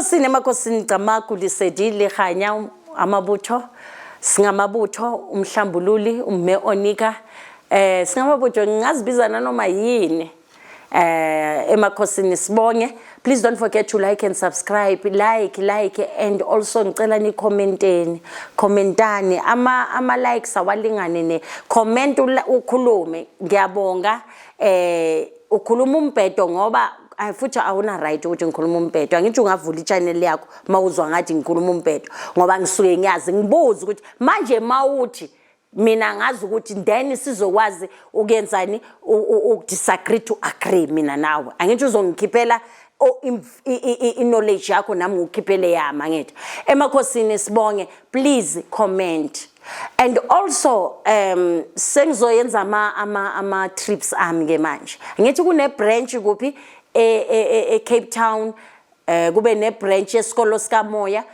Emakhosini, emakhosini, Camagu, Lesedi le kganya, amabutho. Singamabutho, umhlambululi, umme Onika. Singamabutho, ngingazibiza nanoma yini. Emakhosini sibonge. Please don't forget to like and subscribe. Like, like, and also ngicela ni commenteni. Commentani ama likes awalingane ne comment, ukhulume. Ngiyabonga. Ukhuluma umbhedo ngoba ayi, futhi awuna right ukuthi ngikhuluma umbhedo. Angithi ungavula i-channel yakho mawuzwa ngathi ngikhuluma umbhedo, ngoba ngisuke ngiyazi ngibuza ukuthi manje mawuthi mina ngazi ukuthi then sizokwazi ukuyenzani, uku-disagree to agree mina nawe. Angithi uzongikhiphela i-knowledge yakho, nami ngikukhiphele yami. Angithi emakhosini sibonge. Please comment. And also sengizoyenza ama trips ami ke manje. Ngithi kune branch kuphi? E Cape Town. Kube ne branch yesikolo sikamoya,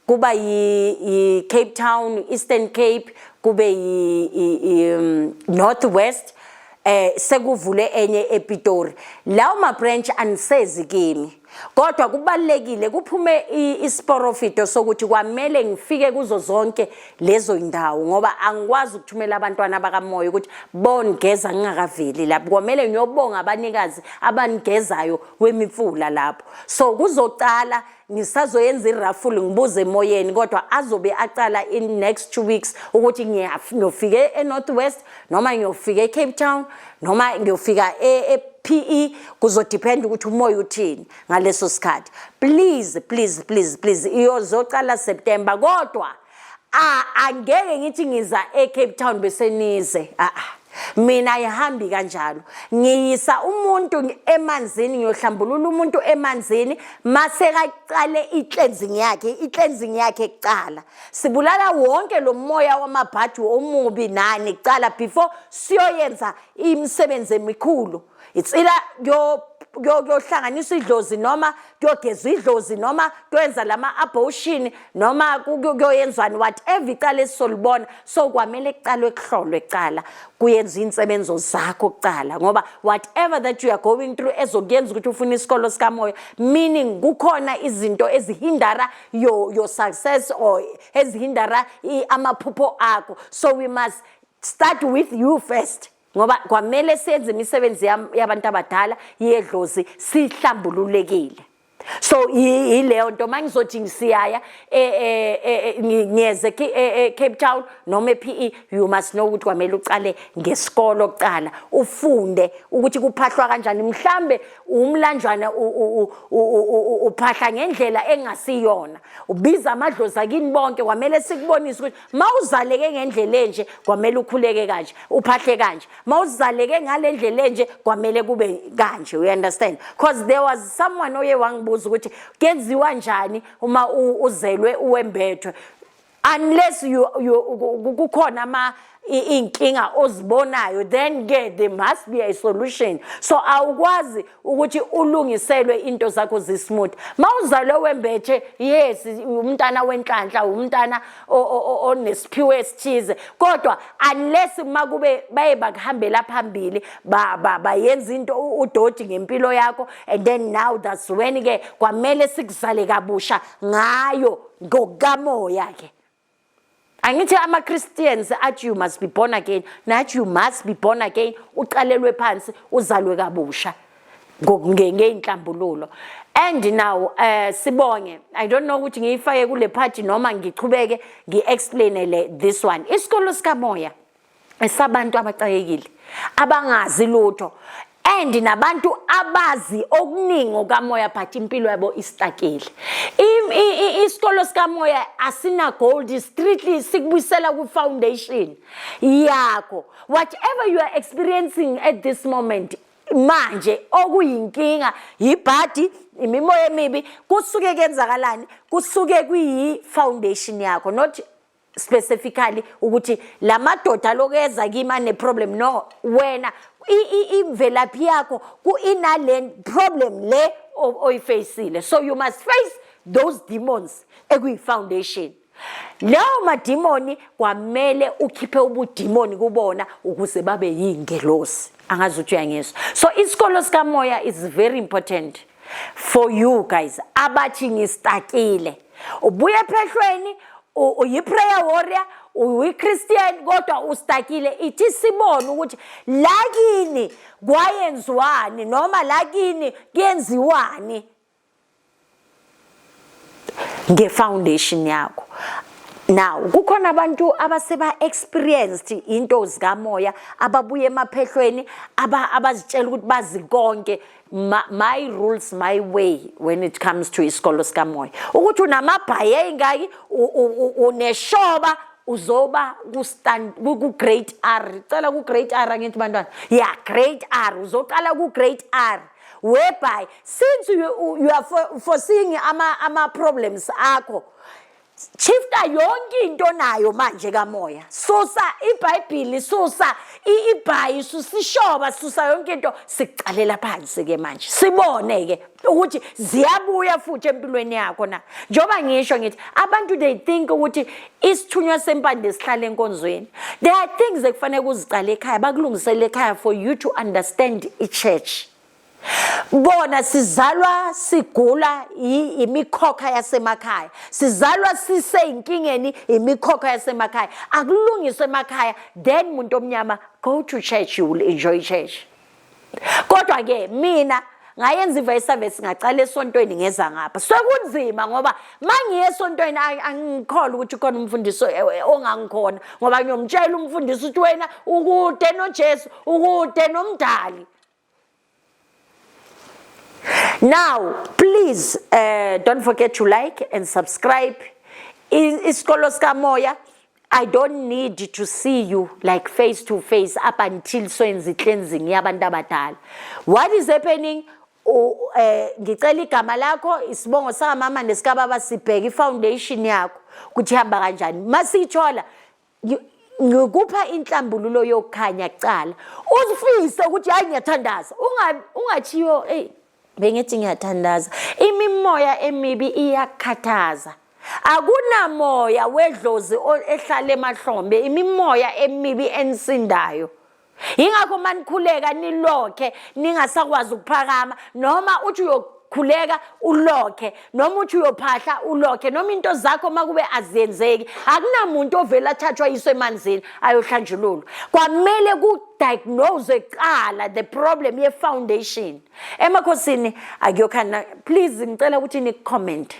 kuba yi Cape Town, Eastern Cape, kube yi North West, sekuvule enye ePitori. Lawo ma branch anisezi kimi, kodwa kubalekile kuphume isiprofito sokuthi kwamele ngifike kuzo zonke lezo indawo, ngoba angikwazi ukuthumela abantwana bakamoya ukuthi bongeza ngingakaveli lapho. Kwamele ngiyobonga abanikazi abanigezayo wemifula lapho. So kuzocala ngisazoyenza i-raffle, ngibuze emoyeni, kodwa azobe acala in next 2 weeks ukuthi ngiyofika e-North West noma ngiyofika e-Cape Town noma ngiyofika e-PE. Kuzodepend ukuthi umoya uthini ngaleso sikhathi. Please, please, please, please, iyozocala September, kodwa angeke ngithi ngiza e-Cape Town bese nize. Ah ah. Mina ayihambi kanjalo. Ngiyisa umuntu emanzini, ngiyohlambulula umuntu emanzini masekaqale i-cleansing yakhe. I-cleansing yakhe kuqala, sibulala wonke lo moya wamabhadi omubi nani kuqala before siyoyenza imisebenzi emikhulu. It's either kuyohlanganiswa idlozi noma kuyogezwa idlozi noma kuyenza lama abortion noma kuyoyenzwani, whatever icala esisolibona. So kwamele kuqalwe kuhlolwe kuqala, kuyenza insebenzo zakho kuqala, ngoba whatever that you are going through ezokuyenza ukuthi ufune isikolo sikamoya, meaning kukhona izinto ezihindara your success or ezihindara amaphupho akho. So we must start with you first, ngoba kwamele senze imisebenzi yabantu abadala yedlozi sihlambululekile. So yileyo nto mangizothi ngisiyaya ngiyeze e Cape Town noma e-PE, you must know ukuthi kwamele uqale ngesikolo kuqala, ufunde ukuthi kuphahlwa kanjani. Mhlambe umlanjwana uphahla ngendlela engasiyona, ubiza amadlozi akini bonke. Kwamele sikubonise ukuthi mawuzaleke ngendlela enje, kwamele ukhuleke kanje, uphahle kanje. Mawuzaleke ngale ndlela enje, kwamele kube kanje. You understand? Because there was someone oye wangibuza ukuthi kuyenziwa njani uma uzelwe uwembethwe. Unless you kukhona ama iy'nkinga ozibonayo, then ke there must be a solution. So awukwazi ukuthi ulungiselwe into zakho zi-smooth mawuzalwe wembethe. Yes, umntana wenhlanhla, umntana onesiphiwo esithize, kodwa unless makube baye bakuhambela phambili, bayenza into udoti ngempilo yakho, and then now that's when ke kwamele sikuzale kabusha ngayo ngokukamoya ke. Angithi ama-Christians athi you must be born again? Nathi you must be born again, uqalelwe phansi, uzalwe kabusha ngey'nhlambululo. And now sibonge. I don't know ukuthi ngiyifake kule part noma ngichubeke ngi-explainele this one. Isikolo sikamoya esabantu abacakekile, abangazi lutho, and nabantu abazi okuningi okamoya but impilo yabo istakile. Isikolo sikamoya asina gold, strictly sikubuyisela ku-foundation yakho. Whatever you are experiencing at this moment manje okuyinkinga, yibhadi, imimoya emibi, kusuke kuyenzakalani? Kusuke kuyi-foundation yakho, not specifically ukuthi la madoda lokeza kimi ane-problem. No, wena imvelaphi yakho ku-inale problem le oyifeyisile. So you must face those demons ekuyi-foundation. Lawo madimoni kwamele ukhiphe ubudimoni kubona ukuze babe yingelosi. Angazi ukuthi uyangizwa. So isikolo sikamoya is very important. For you guys abathi ngistakile, ubuye ephehlweni, uyi-prayer warrior, uyi-Christian, kodwa ustakile, ithi sibone ukuthi la kini kwayenziwani noma la kini kuyenziwani nge-foundation yakho. Now kukhona abantu abaseba experienced into zikamoya, ababuye emaphehlweni, abazitshela ukuthi bazi konke. My rules, my way when it comes to isikolo sikamoya, ukuthi unamabhayi ey'ngaki, uneshoba, uzoba ku-stand ku-grade R. Cela ku-grade R, angithi bantwana? Ya, grade R, uzoqala ku-grade R, whereby since you are foreseeing ama problems akho, shifta yonke into nayo manje kamoya. Susa iBhayibheli, susa ibhayi, susa ishoba, susa yonke into, sikucalela phansi ke manje, sibone ke ukuthi ziyabuya futhi empilweni yakho na. Njengoba ngisho ngithi abantu, they think ukuthi isithunywa sempande sihlala enkonzweni. There are things ekufanele uzicale ekhaya, bakulungisele ekhaya for you to understand i-church. Bona sizalwa sigula imikhokha yasemakhaya, sizalwa siseyinkingeni, imikhokha yasemakhaya. Akulungiswe emakhaya, then muntu omnyama, go to church, you will enjoy church. Kodwa ke mina ngayenza i-vice versa, ngacala esontweni, ngeza ngapha sekunzima, ngoba mangiye esontweni angikholwa ukuthi khona umfundisi ongangikhona, ngoba ngiyomtshela umfundisi ukuthi wena ukude noJesu, ukude nomdali. Now, please don't forget to like and subscribe. Isikolo sikamoya, I don't need to see you like face to face up until soyenza cleansing yabantu abadala. What is happening? Ngicela igama lakho, isibongo sakamama nesikababa, sibheke i-foundation yakho ukuthi ihamba kanjani. Masiyithola, ngikupha inhlambululo yokukhanya kucala, uzifise ukuthi hayi, ngiyathandaza. Ungachiyo, hey, bengithi ngiyathandaza. Imimoya emibi iyakhathaza. Akunamoya wedlozi ehlala emahlombe, imimoya emibi enisindayo. Yingakho manikhuleka nilokhe ningasakwazi ukuphakama, noma uthi uyokhuleka ulokhe, noma uthi uyophahla ulokhe, noma into zakho makube azenzeki. Akunamuntu ovela athathwa yiso emanzini ayohlanjululwa. Kwamele ku-diagnose kuqala the problem ye-foundation. Emakhosini akuyokhana. Please, ngicela ukuthi ni-comment.